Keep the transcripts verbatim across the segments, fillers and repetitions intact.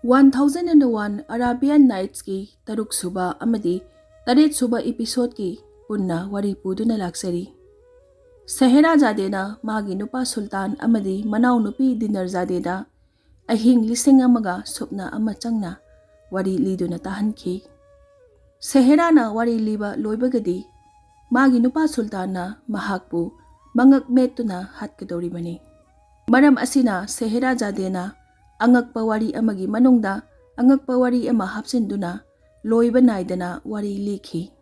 One Thousand and One Arabian Nightsꯀꯤ ꯇꯔꯨꯛ ꯁꯨꯕ ꯑꯃꯗꯤ ꯇꯔꯦꯠ ꯁꯨꯕ episodeꯀꯤ ꯄꯨꯟꯅ ꯋꯥꯔꯤ ꯄꯨꯗꯨꯅ ꯂꯥꯛꯆꯔꯤ꯫ ꯁꯦꯍꯦꯔꯥꯖꯥꯗꯦꯅ ꯃꯥꯒꯤ ꯅꯨꯄꯥ ꯁꯨꯜꯇꯥꯟ ꯑꯃꯗꯤ ꯃꯅꯥꯎꯅꯨꯄꯤ ꯗꯤꯅꯔꯖꯥꯗꯦꯗ ꯑꯍꯤꯡ ꯂꯤꯁꯤꯡ ꯑꯃꯒ ꯁꯨꯞꯅ ꯑꯃ ꯆꯪꯅ ꯋꯥꯔꯤ ꯂꯤꯗꯨꯅ ꯇꯥꯍꯟꯈꯤ꯫ ꯁꯦꯍꯦꯔꯥꯅ ꯋꯥꯔꯤ ꯂꯤꯕ ꯂꯣꯏꯕꯒꯗꯤ ꯃꯥꯒꯤ ꯅꯨꯄꯥ ꯁꯨꯜꯇꯥꯟꯅ ꯃꯍꯥꯛꯄꯨ ꯃꯉꯛ ꯃꯦꯠꯇꯨꯅ ꯍꯥꯠꯀꯗꯧꯔꯤꯕꯅꯤ꯫ ꯃꯔꯝ ꯑꯁꯤꯅ ꯁꯦꯍꯦꯔꯥꯖꯥꯗꯦꯅ ꯑꯉꯛꯄ ꯋꯥꯔꯤ ꯑꯃꯒꯤ ꯃꯅꯨꯡꯗ ꯑꯉꯛꯄ ꯋꯥꯔꯤ ꯑꯃ ꯍꯥꯞꯆꯤꯟꯗꯨꯅ ꯂꯣꯏꯕ ꯅꯥꯏꯗꯅ ꯋꯥꯔꯤ ꯂꯤꯈꯤ꯫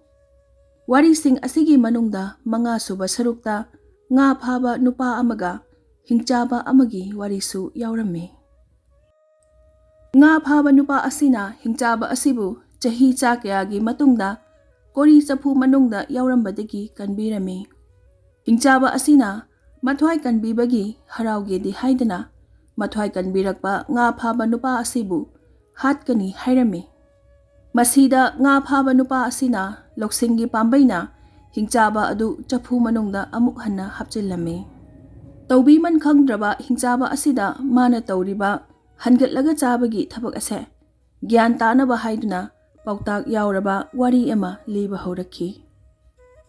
ꯋꯥꯔꯤꯁꯤꯡ ꯑꯁꯤꯒꯤ ꯃꯅꯨꯡꯗ ꯃꯉꯥ ꯁꯨꯕ ꯁꯔꯨꯛꯇ ꯉꯥ ꯐꯥꯕ ꯅꯨꯄꯥ ꯑꯃꯒ ꯍꯤꯡꯆꯥꯕ ꯑꯃꯒꯤ ꯋꯥꯔꯤꯁꯨ ꯌꯥꯎꯔꯝꯃꯤ꯫ ꯉꯥ ꯐꯥꯕ ꯅꯨꯄꯥ ꯑꯁꯤꯅ ꯍꯤꯡꯆꯥꯕ ꯑꯁꯤꯕꯨ ꯆꯍꯤ ꯆꯥ ꯀꯌꯥꯒꯤ ꯃꯇꯨꯡꯗ ꯀꯣꯔꯤ ꯆꯐꯨ ꯃꯅꯨꯡꯗ ꯌꯥꯎꯔꯝꯕꯗꯒꯤ ꯀꯟꯕꯤꯔꯝꯃꯤ꯫ ꯍꯤꯡꯆꯥꯕ ꯑꯁꯤꯅ ꯃꯊ꯭ꯋꯥꯏ ꯀꯟꯕꯤꯕꯒꯤ ꯍꯔꯥꯎꯒꯦꯗꯤ ꯍꯥꯏꯗꯅ ꯃꯊ꯭ꯋꯥꯏ ꯀꯟꯕꯤꯔꯛꯄ ꯉꯥ ꯐꯥꯕ ꯅꯨꯄꯥ ꯑꯁꯤꯕꯨ ꯍꯥꯠꯀꯅꯤ ꯍꯥꯏꯔꯝꯃꯤ꯫ ꯃꯁꯤꯗ ꯉꯥ ꯐꯥꯕ ꯅꯨꯄꯥ ꯑꯁꯤꯅ ꯂꯧꯁꯤꯡꯒꯤ ꯄꯥꯝꯕꯩꯅ ꯍꯤꯡꯆꯥꯕ ꯑꯗꯨ ꯆꯐꯨ ꯃꯅꯨꯡꯗ ꯑꯃꯨꯛ ꯍꯟꯅ ꯍꯥꯞꯆꯤꯜꯂꯝꯃꯤ꯫ ꯇꯧꯕꯤꯃꯟ ꯈꯪꯗ꯭ꯔꯕ ꯍꯤꯡꯆꯥꯕ ꯑꯁꯤꯗ ꯃꯥꯅ ꯇꯧꯔꯤꯕ ꯍꯟꯒꯠꯂꯒ ꯆꯥꯕꯒꯤ ꯊꯕꯛ ꯑꯁꯦ ꯒ꯭ꯌꯥꯟ ꯇꯥꯅꯕ ꯍꯥꯏꯗꯨꯅ ꯄꯥꯎꯇꯥꯛ ꯌꯥꯎꯔꯕ ꯋꯥꯔꯤ ꯑꯃ ꯂꯤꯕ ꯍꯧꯔꯛꯈꯤ꯫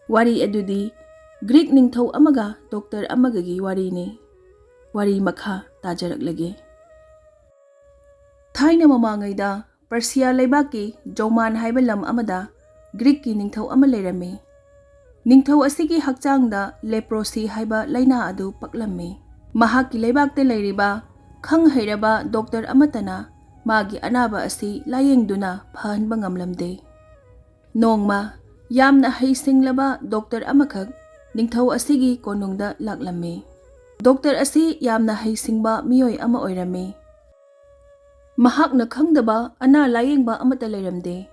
ꯋꯥꯔꯤ ꯑꯗꯨꯗꯤ ꯒ꯭ꯔꯤꯛ ꯅꯤꯡꯊꯧ ꯑꯃꯒ ꯗꯣꯛꯇꯔ ꯑꯃꯒꯒꯤ ꯋꯥꯔꯤꯅꯤ꯫ ꯋꯥꯔꯤ ꯃꯈꯥ ꯇꯥꯖꯔꯛꯂꯒꯦ꯫ ꯊꯥꯏꯅ ꯃꯃꯥꯡꯉꯩꯗ ꯄꯔꯁꯤꯌꯥ ꯂꯩꯕꯥꯛꯀꯤ ꯖꯧꯃꯥꯟ ꯍꯥꯏꯕ ꯂꯝ ꯑꯃꯗ ꯒ꯭ꯔꯤꯛꯀꯤ ꯅꯤꯡꯊꯧ ꯑꯃ ꯂꯩꯔꯝꯃꯤ꯫ ꯅꯤꯡꯊꯧ ꯑꯁꯤꯒꯤ ꯍꯛꯆꯥꯡꯗ ꯂꯦꯄ꯭ꯔꯣꯁꯤ ꯍꯥꯏꯕ ꯂꯥꯏꯅꯥ ꯑꯗꯨ ꯄꯛꯂꯝꯃꯤ꯫ ꯃꯍꯥꯛꯀꯤ ꯂꯩꯕꯥꯛꯇ ꯂꯩꯔꯤꯕ ꯈꯪ ꯍꯩꯔꯕ ꯗꯣꯛꯇꯔ ꯑꯃꯠꯇꯅ ꯃꯥꯒꯤ ꯑꯅꯥꯕ ꯑꯁꯤ ꯂꯥꯌꯦꯡꯗꯨꯅ ꯐꯍꯟꯕ ꯉꯝꯂꯝꯗꯦ꯫ ꯅꯣꯡꯃ ꯌꯥꯝꯅ ꯍꯩꯁꯤꯡꯂꯕ ꯗꯣꯛꯇꯔ ꯑꯃꯈꯛ ꯅꯤꯡꯊꯧ ꯑꯁꯤꯒꯤ ꯀꯣꯅꯨꯡꯗ ꯂꯥꯛꯂꯝꯃꯤ꯫ ꯗꯣꯛꯇꯔ ꯑꯁꯤ ꯌꯥꯝꯅ ꯍꯩꯁꯤꯡꯕ ꯃꯤꯑꯣꯏ ꯑꯃ ꯑꯣꯏꯔꯝꯃꯤ꯫ ꯃꯍꯥꯛꯅ ꯈꯪꯗꯕ ꯑꯅꯥ ꯂꯥꯌꯦꯡꯕ ꯑꯃꯠꯇ ꯂꯩꯔꯝꯗꯦ꯫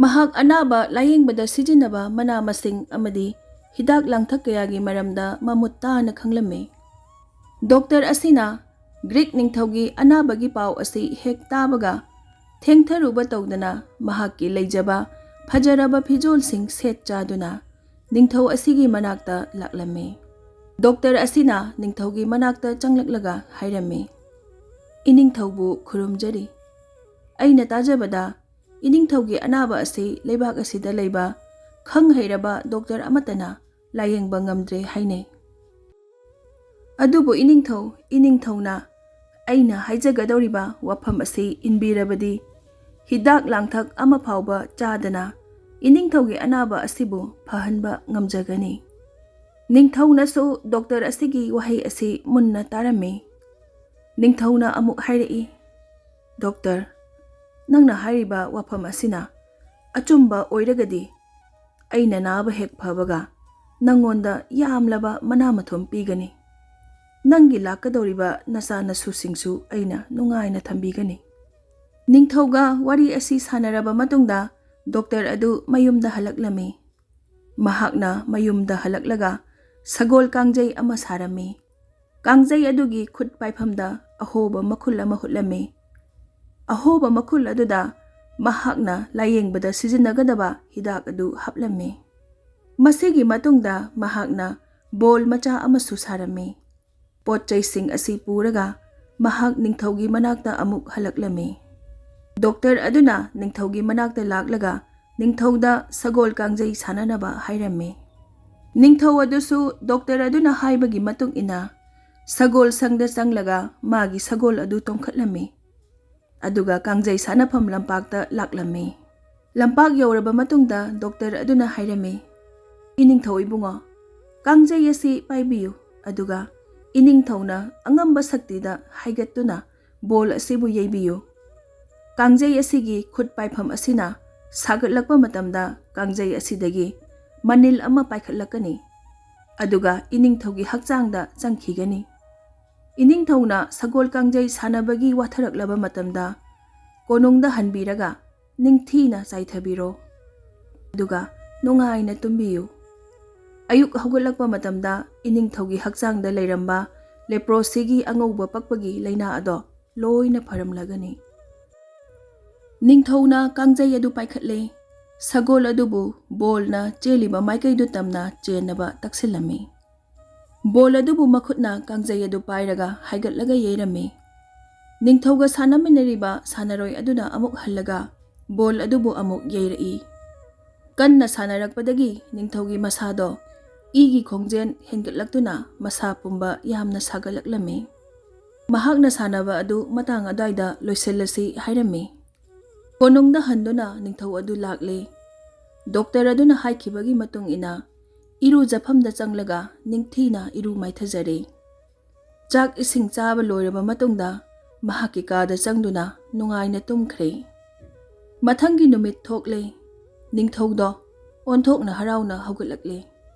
ꯃꯍꯥꯛ ꯑꯅꯥꯕ ꯂꯥꯌꯦꯡꯕꯗ ꯁꯤꯖꯤꯟꯅꯕ ꯃꯅꯥ ꯃꯁꯤꯡ ꯑꯃꯗꯤ ꯍꯤꯗꯥꯛ ꯂꯥꯡꯊꯛ ꯀꯌꯥꯒꯤ ꯃꯔꯝꯗ ꯃꯃꯨꯠ ꯇꯥꯅ ꯈꯪꯂꯝꯃꯤ꯫ ꯗꯣꯛꯇꯔ ꯑꯁꯤꯅ ꯒ꯭ꯔꯤꯛ ꯅꯤꯡꯊꯧꯒꯤ ꯑꯅꯥꯕꯒꯤ ꯄꯥꯎ ꯑꯁꯤ ꯍꯦꯛ ꯇꯥꯕꯒ ꯊꯦꯡꯊꯔꯨꯕ ꯇꯧꯗꯅ ꯃꯍꯥꯛꯀꯤ ꯂꯩꯖꯕ ꯐꯖꯔꯕ ꯐꯤꯖꯣꯜꯁꯤꯡ ꯁꯦꯠ ꯆꯥꯗꯨꯅ ꯅꯤꯡꯊꯧ ꯑꯁꯤꯒꯤ ꯃꯅꯥꯛꯇ ꯂꯥꯛꯂꯝꯃꯤ꯫ ꯗꯣꯛꯇꯔ ꯑꯁꯤꯅ ꯅꯤꯡꯊꯧꯒꯤ ꯃꯅꯥꯛꯇ ꯆꯪꯂꯛꯂꯒ ꯍꯥꯏꯔꯝꯃꯤ, "ꯏꯅꯤꯡꯊꯧꯕꯨ ꯈꯨꯔꯨꯝꯖꯔꯤ꯫ ꯑꯩꯅ ꯇꯥꯖꯕꯗ ꯏꯅꯤꯡꯊꯧꯒꯤ ꯑꯅꯥꯕ ꯑꯁꯤ ꯂꯩꯕꯥꯛ ꯑꯁꯤꯗ ꯂꯩꯕ ꯈꯪ ꯍꯩꯔꯕ ꯗꯣꯛꯇꯔ ꯑꯃꯠꯇꯅ ꯂꯥꯌꯦꯡꯕ ꯉꯝꯗ꯭ꯔꯦ ꯍꯥꯏꯅꯩ꯫ ꯑꯗꯨꯕꯨ ꯏꯅꯤꯡꯊꯧ, ꯏꯅꯤꯡꯊꯧꯅ ꯑꯩꯅ ꯍꯥꯏꯖꯒꯗꯧꯔꯤꯕ ꯋꯥꯐꯝ ꯑꯁꯤ ꯏꯟꯕꯤꯔꯕꯗꯤ, ꯍꯤꯗꯥꯛ ꯂꯥꯡꯊꯛ ꯑꯃ ꯐꯥꯎꯕ ꯆꯥꯗꯅ ꯏꯅꯤꯡꯊꯧꯒꯤ ꯑꯅꯥꯕ ꯑꯁꯤꯕꯨ ꯐꯍꯟꯕ ꯉꯝꯖꯒꯅꯤ꯫" ꯅꯤꯡꯊꯧꯅꯁꯨ ꯗꯣꯛꯇꯔ ꯑꯁꯤꯒꯤ ꯋꯥꯍꯩ ꯑꯁꯤ ꯃꯨꯟꯅ ꯇꯥꯔꯝꯃꯤ꯫ ꯅꯤꯡꯊꯧꯅ ꯑꯃꯨꯛ ꯍꯥꯏꯔꯛꯏ, "ꯗꯣꯛꯇꯔ, ꯅꯪꯅ ꯍꯥꯏꯔꯤꯕ ꯋꯥꯐꯝ ꯑꯁꯤꯅ ꯑꯆꯨꯝꯕ ꯑꯣꯏꯔꯒꯗꯤ, ꯑꯩꯅ ꯅꯥꯕ ꯍꯦꯛ ꯐꯕꯒ ꯅꯪꯉꯣꯟꯗ ꯌꯥꯝꯂꯕ ꯃꯅꯥ ꯃꯊꯨꯝ ꯄꯤꯒꯅꯤ꯫ ꯅꯪꯒꯤ ꯂꯥꯛꯀꯗꯧꯔꯤꯕ ꯅꯆꯥ ꯅꯁꯨꯁꯤꯡꯁꯨ ꯑꯩꯅ ꯅꯨꯡꯉꯥꯏꯅ ꯊꯝꯕꯤꯒꯅꯤ꯫" ꯅꯤꯡꯊꯧꯒ ꯋꯥꯔꯤ ꯑꯁꯤ ꯁꯥꯟꯅꯔꯕ ꯃꯇꯨꯡꯗ, ꯗꯣꯛꯇꯔ ꯑꯗꯨ ꯃꯌꯨꯝꯗ ꯍꯜꯂꯛꯂꯝꯃꯤ꯫ ꯃꯍꯥꯛꯅ ꯃꯌꯨꯝꯗ ꯍꯜꯂꯛꯂꯒ ꯁꯒꯣꯜ ꯀꯥꯡꯖꯩ ꯑꯃ ꯁꯥꯔꯝꯃꯤ꯫ ꯀꯥꯡꯖꯩ ꯑꯗꯨꯒꯤ ꯈꯨꯠ ꯄꯥꯏꯐꯝꯗ ꯑꯍꯣꯕ ꯃꯈꯨꯜ ꯑꯃ ꯍꯨꯠꯂꯝꯃꯤ꯫ ꯑꯍꯣꯕ ꯃꯈꯨꯜ ꯑꯗꯨꯗ ꯃꯍꯥꯛꯅ ꯂꯥꯌꯦꯡꯕꯗ ꯁꯤꯖꯤꯟꯅꯒꯗꯕ ꯍꯤꯗꯥꯛ ꯑꯗꯨ ꯍꯥꯞꯂꯝꯃꯤ꯫ ꯃꯁꯤꯒꯤ ꯃꯇꯨꯡꯗ ꯃꯍꯥꯛꯅ ꯕꯣꯜ ꯃꯆꯥ ꯑꯃꯁꯨ ꯁꯥꯔꯝꯃꯤ꯫ ꯄꯣꯠ ꯆꯩꯁꯤꯡ ꯑꯁꯤ ꯄꯨꯔꯒ ꯃꯍꯥꯛ ꯅꯤꯡꯊꯧꯒꯤ ꯃꯅꯥꯛꯇ ꯑꯃꯨꯛ ꯍꯜꯂꯛꯂꯝꯃꯤ꯫ ꯗꯣꯛꯇꯔ ꯑꯗꯨꯅ ꯅꯤꯡꯊꯧꯒꯤ ꯃꯅꯥꯛꯇ ꯂꯥꯛꯂꯒ ꯅꯤꯡꯊꯧꯗ ꯁꯒꯣꯜ ꯀꯥꯡꯖꯩ ꯁꯥꯟꯅꯅꯕ ꯍꯥꯏꯔꯝꯃꯤ꯫ ꯅꯤꯡꯊꯧ ꯑꯗꯨꯁꯨ ꯗꯣꯛꯇꯔ ꯑꯗꯨꯅ ꯍꯥꯏꯕꯒꯤ ꯃꯇꯨꯡ ꯏꯟꯅ ꯁꯒꯣꯜ ꯁꯪꯗ ꯆꯪꯂꯒ ꯃꯥꯒꯤ ꯁꯒꯣꯜ ꯑꯗꯨ ꯇꯣꯡꯈꯠꯂꯝꯃꯤ꯫ ꯑꯗꯨꯒ ꯀꯥꯡꯖꯩ ꯁꯥꯟꯅꯐꯝ ꯂꯝꯄꯥꯛꯇ ꯂꯥꯛꯂꯝꯃꯤ꯫ ꯂꯝꯄꯥꯛ ꯌꯧꯔꯕ ꯃꯇꯨꯡꯗ ꯗꯣꯛꯇꯔ ꯑꯗꯨꯅ ꯍꯥꯏꯔꯝꯃꯤ, "ꯏꯅꯤꯡꯊꯧ ꯏꯕꯨꯡꯉꯣ, ꯀꯥꯡꯖꯩ ꯑꯁꯤ ꯄꯥꯏꯕꯤꯌꯨ, ꯑꯗꯨꯒ ꯏꯅꯤꯡꯊꯧꯅ ꯑꯉꯝꯕ ꯁꯛꯇꯤꯗ ꯍꯥꯏꯒꯠꯇꯨꯅ ꯕꯣꯜ ꯑꯁꯤꯕꯨ ꯌꯩꯕꯤꯌꯨ꯫ ꯀꯥꯡꯖꯩ ꯑꯁꯤꯒꯤ ꯈꯨꯠ ꯄꯥꯏꯐꯝ ꯑꯁꯤꯅ ꯁꯥꯒꯠꯂꯛꯄ ꯃꯇꯝꯗ ꯀꯥꯡꯖꯩ ꯑꯁꯤꯗꯒꯤ ꯃꯅꯤꯜ ꯑꯃ ꯄꯥꯏꯈꯠꯂꯛꯀꯅꯤ, ꯑꯗꯨꯒ ꯏꯅꯤꯡꯊꯧꯒꯤ ꯍꯛꯆꯥꯡꯗ ꯆꯪꯈꯤꯒꯅꯤ꯫ ꯏꯅꯤꯡꯊꯧꯅ ꯁꯒꯣꯜ ꯀꯥꯡꯖꯩ ꯁꯥꯟꯅꯕꯒꯤ ꯋꯥꯊꯔꯛꯂꯕ ꯃꯇꯝꯗ ꯀꯣꯅꯨꯡꯗ ꯍꯟꯕꯤꯔꯒ ꯅꯤꯡꯊꯤꯅ ꯆꯥꯏꯊꯕꯤꯔꯣ, ꯑꯗꯨꯒ ꯅꯨꯡꯉꯥꯏꯅ ꯇꯨꯝꯕꯤꯌꯨ꯫ ꯑꯌꯨꯛ ꯍꯧꯒꯠꯂꯛꯄ ꯃꯇꯝꯗ ꯏꯅꯤꯡꯊꯧꯒꯤ ꯍꯛꯆꯥꯡꯗ ꯂꯩꯔꯝꯕ ꯂꯦꯄ꯭ꯔꯣꯁꯤꯒꯤ ꯑꯉꯧꯕ ꯄꯛꯄꯒꯤ ꯂꯥꯏꯅꯥ ꯑꯗꯣ ꯂꯣꯏꯅ ꯐꯔꯝꯂꯒꯅꯤ꯫" ꯅꯤꯡꯊꯧꯅ ꯀꯥꯡꯖꯩ ꯑꯗꯨ ꯄꯥꯏꯈꯠꯂꯦ꯫ ꯁꯒꯣꯜ ꯑꯗꯨꯕꯨ ꯕꯣꯜꯅ ꯆꯦꯜꯂꯤꯕ ꯃꯥꯏꯀꯩꯗꯨ ꯇꯝꯅ ꯆꯦꯟꯅꯕ ꯇꯛꯁꯤꯜꯂꯝꯃꯤ꯫ ꯕꯣꯜ ꯑꯗꯨꯕꯨ ꯃꯈꯨꯠꯅ ꯀꯥꯡꯖꯩ ꯑꯗꯨ ꯄꯥꯏꯔꯒ ꯍꯥꯏꯒꯠꯂꯒ ꯌꯩꯔꯝꯃꯤ꯫ ꯅꯤꯡꯊꯧꯒ ꯁꯥꯟꯅꯃꯤꯟꯅꯔꯤꯕ ꯁꯥꯟꯅꯔꯣꯏ ꯑꯗꯨꯅ ꯑꯃꯨꯛ ꯍꯜꯂꯒ ꯕꯣꯜ ꯑꯗꯨꯕꯨ ꯑꯃꯨꯛ ꯌꯩꯔꯛꯏ꯫ ꯀꯟꯅ ꯁꯥꯟꯅꯔꯛꯄꯗꯒꯤ ꯅꯤꯡꯊꯧꯒꯤ ꯃꯁꯥꯗꯣ ꯏꯒꯤ ꯈꯣꯡꯖꯦꯜ ꯍꯦꯟꯒꯠꯂꯛꯇꯨꯅ ꯃꯁꯥ ꯄꯨꯝꯕ ꯌꯥꯝꯅ ꯁꯥꯒꯠꯂꯛꯂꯝꯃꯤ꯫ ꯃꯍꯥꯛꯅ ꯁꯥꯟꯅꯕ ꯑꯗꯨ ꯃꯇꯥꯡ ꯑꯗꯨꯋꯥꯏꯗ ꯂꯣꯏꯁꯤꯜꯂꯁꯤ ꯍꯥꯏꯔꯝꯃꯤ꯫ ꯀꯣꯅꯨꯡꯗ ꯍꯟꯗꯨꯅ ꯅꯤꯡꯊꯧ ꯑꯗꯨ ꯂꯥꯛꯂꯦ꯫ ꯗꯣꯛꯇꯔ ꯑꯗꯨꯅ ꯍꯥꯏꯈꯤꯕꯒꯤ ꯃꯇꯨꯡ ꯏꯟꯅ ꯏꯔꯨꯖꯐꯝꯗ ꯆꯪꯂꯒ ꯅꯤꯡꯊꯤꯅ ꯏꯔꯨ ꯃꯥꯏꯊꯖꯔꯦ꯫ ꯆꯥꯛ ꯏꯁꯤꯡ ꯆꯥꯕ ꯂꯣꯏꯔꯕ ꯃꯇꯨꯡꯗ ꯃꯍꯥꯛꯀꯤ ꯀꯥꯗ ꯆꯪꯗꯨꯅ ꯅꯨꯡꯉꯥꯏꯅ ꯇꯨꯝꯈ꯭ꯔꯦ꯫ ꯃꯊꯪꯒꯤ ꯅꯨꯃꯤꯠ ꯊꯣꯛꯂꯦ꯫ ꯅꯤꯡꯊꯧꯗꯣ ꯑꯣꯟꯊꯣꯛꯅ ꯍꯔꯥꯎꯅ ꯍꯧꯒꯠꯂꯛꯂꯦ꯫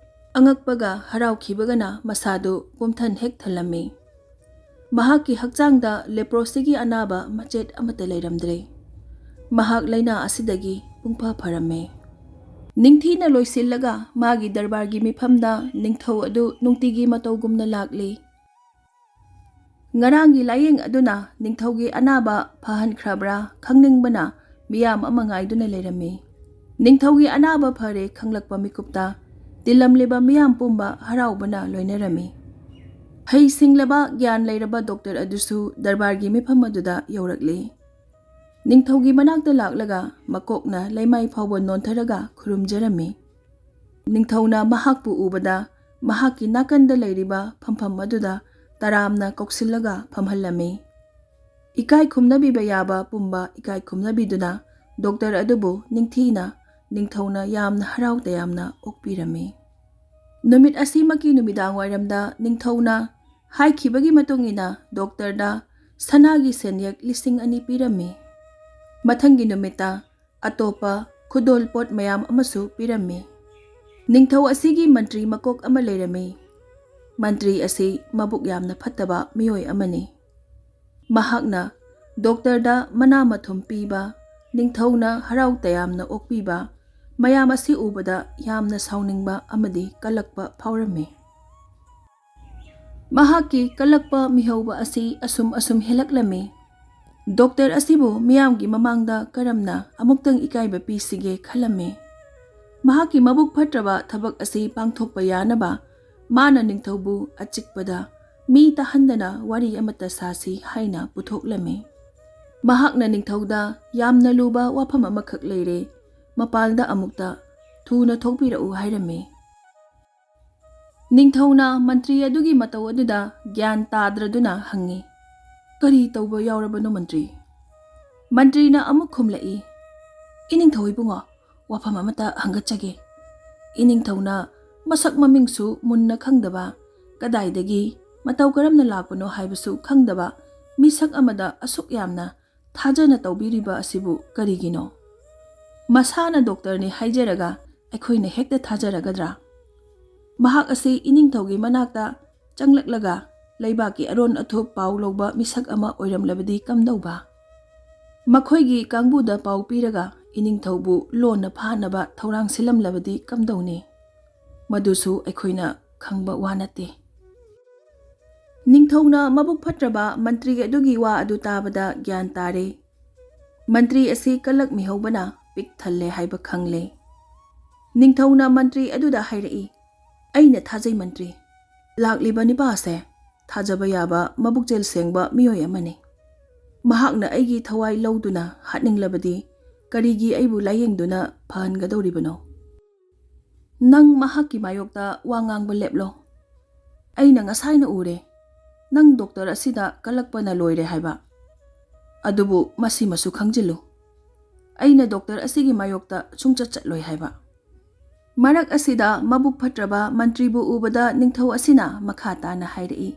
ꯑꯉꯛꯄꯒ ꯍꯔꯥꯎꯈꯤꯕꯒꯅ ꯃꯁꯥꯗꯨ ꯄꯨꯝꯊꯟ ꯍꯦꯛ ꯊꯜꯂꯝꯃꯤ꯫ ꯃꯍꯥꯛꯀꯤ ꯍꯛꯆꯥꯡꯗ ꯂꯦꯄ꯭ꯔꯣꯁꯤꯒꯤ ꯑꯅꯥꯕ ꯃꯆꯦꯠ ꯑꯃꯠꯇ ꯂꯩꯔꯝꯗ꯭ꯔꯦ꯫ ꯃꯍꯥꯛ ꯂꯥꯏꯅꯥ ꯑꯁꯤꯗꯒꯤ ꯄꯨꯡꯐ ꯐꯔꯝꯃꯦ꯫ ꯅꯤꯡꯊꯤꯅ ꯂꯣꯏꯁꯤꯜꯂꯒ ꯃꯥꯒꯤ ꯗꯔꯕꯥꯔꯒꯤ ꯃꯤꯐꯝꯗ ꯅꯤꯡꯊꯧ ꯑꯗꯨ ꯅꯨꯡꯇꯤꯒꯤ ꯃꯇꯧꯒꯨꯝꯅ ꯂꯥꯛꯂꯤ꯫ ꯉꯔꯥꯡꯒꯤ ꯂꯥꯏꯌꯦꯡ ꯑꯗꯨꯅ ꯅꯤꯡꯊꯧꯒꯤ ꯑꯅꯥꯕ ꯐꯍꯟꯈ꯭ꯔꯕ꯭ꯔꯥ ꯈꯪꯅꯤꯡꯕꯅ ꯃꯤꯌꯥꯝ ꯑꯃ ꯉꯥꯏꯗꯨꯅ ꯂꯩꯔꯝꯃꯤ꯫ ꯅꯤꯡꯊꯧꯒꯤ ꯑꯅꯥꯕ ꯐꯔꯦ ꯈꯪꯂꯛꯄ ꯃꯤꯀꯨꯞꯇ ꯇꯤꯜꯂꯝꯂꯤꯕ ꯃꯤꯌꯥꯝ ꯄꯨꯝꯕ ꯍꯔꯥꯎꯕꯅ ꯂꯣꯏꯅꯔꯝꯃꯤ꯫ ꯍꯩ ꯁꯤꯡꯂꯕ ꯒ꯭ꯌꯥꯟ ꯂꯩꯔꯕ ꯗꯣꯛꯇꯔ ꯑꯗꯨꯁꯨ ꯗꯔꯕꯥꯔꯒꯤ ꯃꯤꯐꯝ ꯑꯗꯨꯗ ꯌꯧꯔꯛꯂꯤ꯫ ꯅꯤꯡꯊꯧꯒꯤ ꯃꯅꯥꯛꯇ ꯂꯥꯛꯂꯒ ꯃꯀꯣꯛꯅ ꯂꯩꯃꯥꯏ ꯐꯥꯎꯕ ꯅꯣꯟꯊꯔꯒ ꯈꯨꯔꯨꯝꯖꯔꯝꯃꯤ꯫ ꯅꯤꯡꯊꯧꯅ ꯃꯍꯥꯛꯄꯨ ꯎꯕꯗ ꯃꯍꯥꯛꯀꯤ ꯅꯥꯀꯟꯗ ꯂꯩꯔꯤꯕ ꯐꯝꯐꯝ ꯑꯗꯨꯗ ꯇꯔꯥꯝꯅ ꯀꯧꯁꯤꯜꯂꯒ ꯐꯝꯍꯜꯂꯝꯃꯤ꯫ ꯏꯀꯥꯏ ꯈꯨꯝꯅꯕꯤꯕ ꯌꯥꯕ ꯄꯨꯝꯕ ꯏꯀꯥꯏ ꯈꯨꯝꯅꯕꯤꯗꯨꯅ ꯗꯣꯛꯇꯔ ꯑꯗꯨꯕꯨ ꯅꯤꯡꯊꯤꯅ ꯅꯤꯡꯊꯧꯅ ꯌꯥꯝꯅ ꯍꯔꯥꯎ ꯇꯌꯥꯝꯅ ꯑꯣꯛꯄꯤꯔꯝꯃꯤ꯫ ꯅꯨꯃꯤꯠ ꯑꯁꯤꯃꯛꯀꯤ ꯅꯨꯃꯤꯗꯥꯡ ꯋꯥꯏꯔꯝꯗ ꯅꯤꯡꯊꯧꯅ ꯍꯥꯏꯈꯤꯕꯒꯤ ꯃꯇꯨꯡ ꯏꯟꯅ ꯗꯣꯛꯇꯔꯗ ꯁꯅꯥꯒꯤ ꯁꯦꯟꯌꯦꯛ ꯂꯤꯁꯤꯡ ꯑꯅꯤ ꯄꯤꯔꯝꯃꯤ꯫ ꯃꯊꯪꯒꯤ ꯅꯨꯃꯤꯠꯇ ꯑꯇꯣꯞꯄ ꯈꯨꯗꯣꯜ ꯄꯣꯠ ꯃꯌꯥꯝ ꯑꯃꯁꯨ ꯄꯤꯔꯝꯃꯤ꯫ ꯅꯤꯡꯊꯧ ꯑꯁꯤꯒꯤ ꯃꯟꯇ꯭ꯔꯤ ꯃꯀꯣꯛ ꯑꯃ ꯂꯩꯔꯝꯃꯤ꯫ ꯃꯟꯇ꯭ꯔꯤ ꯑꯁꯤ ꯃꯕꯨꯛ ꯌꯥꯝꯅ ꯐꯠꯇꯕ ꯃꯤꯑꯣꯏ ꯑꯃꯅꯤ꯫ ꯃꯍꯥꯛꯅ ꯗꯣꯛꯇꯔꯗ ꯃꯅꯥ ꯃꯊꯨꯝ ꯄꯤꯕ, ꯅꯤꯡꯊꯧꯅ ꯍꯔꯥꯎ ꯇꯌꯥꯝꯅ ꯑꯣꯛꯄꯤꯕ, ꯃꯌꯥꯝ ꯑꯁꯤ ꯎꯕꯗ ꯌꯥꯝꯅ ꯁꯥꯎꯅꯤꯡꯕ ꯑꯃꯗꯤ ꯀꯜꯂꯛꯄ ꯐꯥꯎꯔꯝꯃꯤ꯫ ꯃꯍꯥꯛꯀꯤ ꯀꯜꯂꯛꯄ ꯃꯤꯍꯧꯕ ꯑꯁꯤ ꯑꯁꯨꯝ ꯑꯁꯨꯝ ꯍꯦꯜꯂꯛꯂꯝꯃꯤ꯫ ꯗꯣꯛꯇꯔ ꯑꯁꯤꯕꯨ ꯃꯤꯌꯥꯝꯒꯤ ꯃꯃꯥꯡꯗ ꯀꯔꯝꯅ ꯑꯃꯨꯛꯇꯪ ꯏꯀꯥꯏꯕ ꯄꯤꯁꯤꯒꯦ ꯈꯜꯂꯝꯃꯤ꯫ ꯃꯍꯥꯛꯀꯤ ꯃꯕꯨꯛ ꯐꯠꯇ꯭ꯔꯕ ꯊꯕꯛ ꯑꯁꯤ ꯄꯥꯡꯊꯣꯛꯄ ꯌꯥꯅꯕ ꯃꯥꯅ ꯅꯤꯡꯊꯧꯕꯨ ꯑꯆꯤꯛꯄꯗ ꯃꯤ ꯇꯥꯍꯟꯗꯅ ꯋꯥꯔꯤ ꯑꯃꯠꯇ ꯁꯥꯁꯤ ꯍꯥꯏꯅ ꯄꯨꯊꯣꯛꯂꯝꯃꯤ꯫ ꯃꯍꯥꯛꯅ ꯅꯤꯡꯊꯧꯗ ꯌꯥꯝꯅ ꯂꯨꯕ ꯋꯥꯐꯝ ꯑꯃꯈꯛ ꯂꯩꯔꯦ, ꯃꯄꯥꯟꯗ ꯑꯃꯨꯛꯇ ꯊꯨꯅ ꯊꯣꯛꯄꯤꯔꯛꯎ ꯍꯥꯏꯔꯝꯃꯤ꯫ ꯅꯤꯡꯊꯧꯅ ꯃꯟꯇ꯭ꯔꯤ ꯑꯗꯨꯒꯤ ꯃꯇꯧ ꯑꯗꯨꯗ ꯒ꯭ꯌꯥꯟ ꯇꯥꯗ꯭ꯔꯗꯨꯅ ꯍꯪꯉꯤ, "ꯀꯔꯤ ꯇꯧꯕ ꯌꯥꯎꯔꯕꯅꯣ ꯃꯟꯇ꯭ꯔꯤ?" ꯃꯟꯇ꯭ꯔꯤꯅ ꯑꯃꯨꯛ ꯈꯨꯝꯂꯛꯏ, "ꯏꯅꯤꯡꯊꯧ ꯏꯕꯨꯡꯉꯣ, ꯋꯥꯐꯝ ꯑꯃꯇ ꯍꯪꯒꯠꯆꯒꯦ꯫ ꯏꯅꯤꯡꯊꯧꯅ ꯃꯁꯛ ꯃꯃꯤꯡꯁꯨ ꯃꯨꯟꯅ ꯈꯪꯗꯕ, ꯀꯗꯥꯏꯗꯒꯤ ꯃꯇꯧ ꯀꯔꯝꯅ ꯂꯥꯛꯄꯅꯣ ꯍꯥꯏꯕꯁꯨ ꯈꯪꯗꯕ ꯃꯤꯁꯛ ꯑꯃꯗ ꯑꯁꯨꯛ ꯌꯥꯝꯅ ꯊꯥꯖꯅ ꯇꯧꯕꯤꯔꯤꯕ ꯑꯁꯤꯕꯨ ꯀꯔꯤꯒꯤꯅꯣ? ꯃꯁꯥꯅ ꯗꯣꯛꯇꯔꯅꯤ ꯍꯥꯏꯖꯔꯒ ꯑꯩꯈꯣꯏꯅ ꯍꯦꯛꯇ ꯊꯥꯖꯔꯒꯗ꯭ꯔꯥ? ꯃꯍꯥꯛ ꯑꯁꯤ ꯏꯅꯤꯡꯊꯧꯒꯤ ꯃꯅꯥꯛꯇ ꯆꯪꯂꯛꯂꯒ ꯂꯩꯕꯥꯛꯀꯤ ꯑꯔꯣꯟ ꯑꯊꯨꯞ ꯄꯥꯎ ꯂꯧꯕ ꯃꯤꯁꯛ ꯑꯃ ꯑꯣꯏꯔꯝꯂꯕꯗꯤ ꯀꯝꯗꯧꯕ?" ꯃꯈꯣꯏꯒꯤ ꯀꯥꯡꯕꯨꯗ ꯄꯥꯎ ꯄꯤꯔꯒ ꯏꯅꯤꯡꯊꯧꯕꯨ ꯂꯣꯟꯅ ꯐꯥꯅꯕ ꯊꯧꯔꯥꯡ ꯁꯤꯜꯂꯝꯂꯕꯗꯤ ꯀꯝꯗꯧꯅꯤ? ꯃꯗꯨꯁꯨ ꯑꯩꯈꯣꯏꯅ ꯈꯪꯕ ꯋꯥ ꯅꯠꯇꯦ꯫ ꯅꯤꯡꯊꯧꯅ ꯃꯕꯨꯛ ꯐꯠꯇ꯭ꯔꯕ ꯃꯟꯇ꯭ꯔꯤ ꯑꯗꯨꯒꯤ ꯋꯥ ꯑꯗꯨ ꯇꯥꯕꯗ ꯒ꯭ꯌꯥꯟ ꯇꯥꯔꯦ꯫ ꯃꯟꯇ꯭ꯔꯤ ꯑꯁꯤ ꯀꯂꯛ ꯃꯤꯍꯧꯕꯅ ꯄꯤꯛ ꯊꯜꯂꯦ ꯍꯥꯏꯕ ꯈꯪꯂꯦ꯫ ꯅꯤꯡꯊꯧꯅ ꯃꯟꯇ꯭ꯔꯤ ꯑꯗꯨꯗ ꯍꯥꯏꯔꯛꯏ, "ꯑꯩꯅ ꯊꯥꯖꯩ ꯃꯟꯇ꯭ꯔꯤ, ꯂꯥꯛꯂꯤꯕ ꯅꯤꯄꯥ ꯑꯁꯦ ꯊꯥꯖꯕ ꯌꯥꯕ ꯃꯕꯨꯛꯆꯦꯜ ꯁꯦꯡꯕ ꯃꯤꯑꯣꯏ ꯑꯃꯅꯤ꯫ ꯃꯍꯥꯛꯅ ꯑꯩꯒꯤ ꯊꯋꯥꯏ ꯂꯧꯗꯨꯅ ꯍꯥꯠꯅꯤꯡꯂꯕꯗꯤ ꯀꯔꯤꯒꯤ ꯑꯩꯕꯨ ꯂꯥꯌꯦꯡꯗꯨꯅ ꯐꯍꯟꯒꯗꯧꯔꯤꯕꯅꯣ? ꯅꯪ ꯃꯍꯥꯛꯀꯤ ꯃꯥꯌꯣꯛꯇ ꯋꯥ ꯉꯥꯡꯕ ꯂꯦꯞꯂꯣ꯫ ꯑꯩꯅ ꯉꯁꯥꯏꯅ ꯎꯔꯦ, ꯅꯪ ꯗꯣꯛꯇꯔ ꯑꯁꯤꯗ ꯀꯜꯂꯛꯄꯅ ꯂꯣꯏꯔꯦ ꯍꯥꯏꯕ꯫ ꯑꯗꯨꯕꯨ ꯃꯁꯤꯃꯁꯨ ꯈꯪꯖꯤꯜꯂꯨ, ꯑꯩꯅ ꯗꯣꯛꯇꯔ ꯑꯁꯤꯒꯤ ꯃꯥꯌꯣꯛꯇ ꯁꯨꯡꯆꯠ ꯆꯠꯂꯣꯏ ꯍꯥꯏꯕ꯫" ꯃꯔꯛ ꯑꯁꯤꯗ ꯃꯕꯨꯛ ꯐꯠꯇ꯭ꯔꯕ ꯃꯟꯇ꯭ꯔꯤꯕꯨ ꯎꯕꯗ ꯅꯤꯡꯊꯧ ꯑꯁꯤꯅ ꯃꯈꯥ ꯇꯥꯅ ꯍꯥꯏꯔꯛꯏ,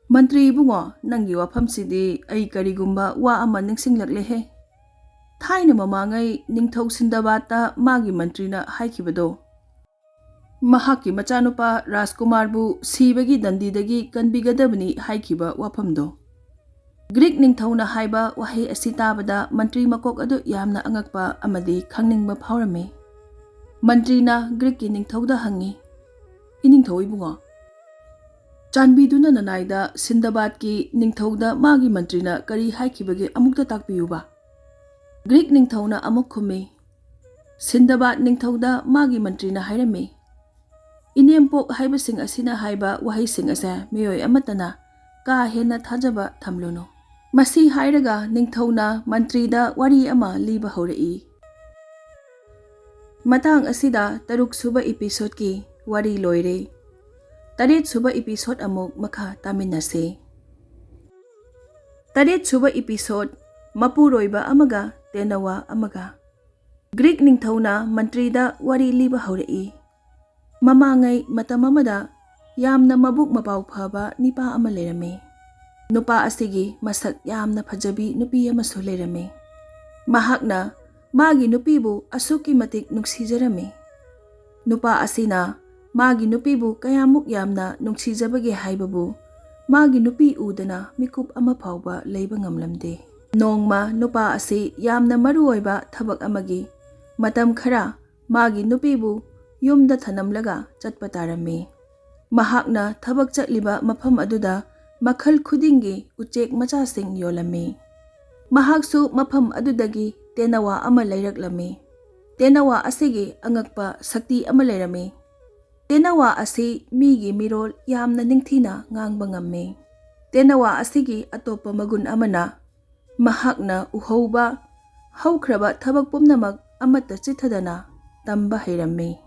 "ꯃꯟꯇ꯭ꯔꯤ ꯏꯕꯨꯡꯉꯣ, ꯅꯪꯒꯤ ꯋꯥꯐꯝꯁꯤꯗꯤ ꯑꯩ ꯀꯔꯤꯒꯨꯝꯕ ꯋꯥ ꯑꯃ ꯅꯤꯡꯁꯤꯡꯂꯛꯂꯦꯍꯦ꯫ ꯊꯥꯏꯅ ꯃꯃꯥꯡꯉꯩ ꯅꯤꯡꯊꯧ ꯁꯤꯟꯗꯕꯥꯗꯇ ꯃꯥꯒꯤ ꯃꯟꯇ꯭ꯔꯤꯅ ꯍꯥꯏꯈꯤꯕꯗꯣ, ꯃꯍꯥꯛꯀꯤ ꯃꯆꯥꯅꯨꯄꯥ ꯔꯥꯖꯀꯨꯃꯥꯔꯕꯨ ꯁꯤꯕꯒꯤ ꯗꯟꯗꯤꯗꯒꯤ ꯀꯟꯕꯤꯒꯗꯕꯅꯤ ꯍꯥꯏꯈꯤꯕ ꯋꯥꯐꯝꯗꯣ꯫" ꯒ꯭ꯔꯤꯛ ꯅꯤꯡꯊꯧꯅ ꯍꯥꯏꯕ ꯋꯥꯍꯩ ꯑꯁꯤ ꯇꯥꯕꯗ ꯃꯟꯇ꯭ꯔꯤ ꯃꯀꯣꯛ ꯑꯗꯨ ꯌꯥꯝꯅ ꯑꯉꯛꯄ ꯑꯃꯗꯤ ꯈꯪꯅꯤꯡꯕ ꯐꯥꯎꯔꯝꯃꯤ꯫ ꯃꯟꯇ꯭ꯔꯤꯅ ꯒ꯭ꯔꯤꯛꯀꯤ ꯅꯤꯡꯊꯧꯗ ꯍꯪꯉꯤ, "ꯏꯅꯤꯡꯊꯧ ꯏꯕꯨꯡꯉꯣ, ꯆꯥꯟꯕꯤꯗꯨꯅ ꯅꯅꯥꯏꯗ ꯁꯤꯟꯗꯕꯥꯗꯀꯤ ꯅꯤꯡꯊꯧꯗ ꯃꯥꯒꯤ ꯃꯟꯇ꯭ꯔꯤꯅ ꯀꯔꯤ ꯍꯥꯏꯈꯤꯕꯒꯦ ꯑꯃꯨꯛꯇ ꯇꯥꯛꯄꯤꯌꯨꯕ꯫" ꯒ꯭ꯔꯤꯛ ꯅꯤꯡꯊꯧꯅ ꯑꯃꯨꯛ ꯈꯨꯝꯃꯤ, "ꯁꯤꯟꯗꯕꯥꯗ ꯅꯤꯡꯊꯧꯗ ꯃꯥꯒꯤ ꯃꯟꯇ꯭ꯔꯤꯅ ꯍꯥꯏꯔꯝꯃꯤ, "ꯏꯅꯦꯝꯄꯣꯛ ꯍꯥꯏꯕꯁꯤꯡ ꯑꯁꯤꯅ ꯍꯥꯏꯕ ꯋꯥꯍꯩꯁꯤꯡ ꯑꯁꯦ ꯃꯤꯑꯣꯏ ꯑꯃꯠꯇꯅ ꯀꯥ ꯍꯦꯟꯅ ꯊꯥꯖꯕ ꯊꯝꯂꯨꯅꯨ"꯫ ꯃꯁꯤ ꯍꯥꯏꯔꯒ ꯅꯤꯡꯊꯧꯅ ꯃꯟꯇ꯭ꯔꯤꯗ ꯋꯥꯔꯤ ꯑꯃ ꯂꯤꯕ ꯍꯧꯔꯛꯏ꯫ ꯃꯇꯥꯡ ꯑꯁꯤꯗ ꯇꯔꯨꯛ ꯁꯨꯕ episodeꯀꯤ ꯋꯥꯔꯤ ꯂꯣꯏꯔꯦ꯫ ꯇꯔꯦꯠ ꯁꯨꯕ episode ꯑꯃꯨꯛ ꯃꯈꯥ ꯇꯥꯃꯤꯟꯅꯁꯤ꯫ ꯇꯔꯦꯠ ꯁꯨꯕ episode, ꯃꯄꯨꯔꯣꯏꯕ ꯑꯃꯒ ꯇꯦꯅꯋꯥ ꯑꯃꯒ꯫ ꯒ꯭ꯔꯤꯛ ꯅꯤꯡꯊꯧꯅ ꯃꯟꯇ꯭ꯔꯤꯗ ꯋꯥꯔꯤ ꯂꯤꯕ ꯍꯧꯔꯛꯏ꯫ ꯃꯃꯥꯡꯉꯩ ꯃꯇꯝ ꯑꯃꯗ ꯌꯥꯝꯅ ꯃꯕꯨꯛ ꯃꯄꯥꯎ ꯐꯕ ꯅꯤꯄꯥ ꯑꯃ ꯂꯩꯔꯝꯃꯤ꯫ ꯅꯨꯄꯥ ꯑꯁꯤꯒꯤ ꯃꯁꯛ ꯌꯥꯝꯅ ꯐꯖꯕꯤ ꯅꯨꯄꯤ ꯑꯃꯁꯨ ꯂꯩꯔꯝꯃꯤ꯫ ꯃꯍꯥꯛꯅ ꯃꯥꯒꯤ ꯅꯨꯄꯤꯕꯨ ꯑꯁꯨꯛꯀꯤ ꯃꯇꯤꯛ ꯅꯨꯡꯁꯤꯖꯔꯝꯃꯤ꯫ ꯅꯨꯄꯥ ꯑꯁꯤꯅ ꯃꯥꯒꯤ ꯅꯨꯄꯤꯕꯨ ꯀꯌꯥꯃꯨꯛ ꯌꯥꯝꯅ ꯅꯨꯡꯁꯤꯖꯕꯒꯦ ꯍꯥꯏꯕꯕꯨ ꯃꯥꯒꯤ ꯅꯨꯄꯤ ꯎꯗꯅ ꯃꯤꯀꯨꯞ ꯑꯃ ꯐꯥꯎꯕ ꯂꯩꯕ ꯉꯝꯂꯝꯗꯦ꯫ ꯅꯣꯡꯃ ꯅꯨꯄꯥ ꯑꯁꯤ ꯌꯥꯝꯅ ꯃꯔꯨꯑꯣꯏꯕ ꯊꯕꯛ ꯑꯃꯒꯤ ꯃꯇꯝ ꯈꯔ ꯃꯥꯒꯤ ꯅꯨꯄꯤꯕꯨ ꯌꯨꯝꯗ ꯊꯅꯝꯂꯒ ꯆꯠꯄ ꯇꯥꯔꯝꯃꯤ꯫ ꯃꯍꯥꯛꯅ ꯊꯕꯛ ꯆꯠꯂꯤꯕ ꯃꯐꯝ ꯑꯗꯨꯗ ꯃꯈꯜ ꯈꯨꯗꯤꯡꯒꯤ ꯎꯆꯦꯛ ꯃꯆꯥꯁꯤꯡ ꯌꯣꯜꯂꯝꯃꯤ꯫ ꯃꯍꯥꯛꯁꯨ ꯃꯐꯝ ꯑꯗꯨꯗꯒꯤ ꯇꯦꯅꯋꯥ ꯑꯃ ꯂꯩꯔꯛꯂꯝꯃꯤ꯫ ꯇꯦꯅꯋꯥ ꯑꯁꯤꯒꯤ ꯑꯉꯛꯄ ꯁꯛꯇꯤ ꯑꯃ ꯂꯩꯔꯝꯃꯤ꯫ ꯇꯦꯅꯋꯥ ꯑꯁꯤ ꯃꯤꯒꯤ ꯃꯤꯔꯣꯜ ꯌꯥꯝꯅ ꯅꯤꯡꯊꯤꯅ ꯉꯥꯡꯕ ꯉꯝꯃꯤ꯫ ꯇꯦꯅꯋꯥ ꯑꯁꯤꯒꯤ ꯑꯇꯣꯞꯄ ꯃꯒꯨꯟ ꯑꯃꯅ ꯃꯍꯥꯛꯅ ꯎꯍꯧꯕ ꯍꯧꯈ꯭ꯔꯕ ꯊꯕꯛ ꯄꯨꯝꯅꯃꯛ ꯑꯃꯠꯇ ꯆꯤꯠꯊꯗꯅ ꯇꯝꯕ ꯍꯩꯔꯝꯃꯤ꯫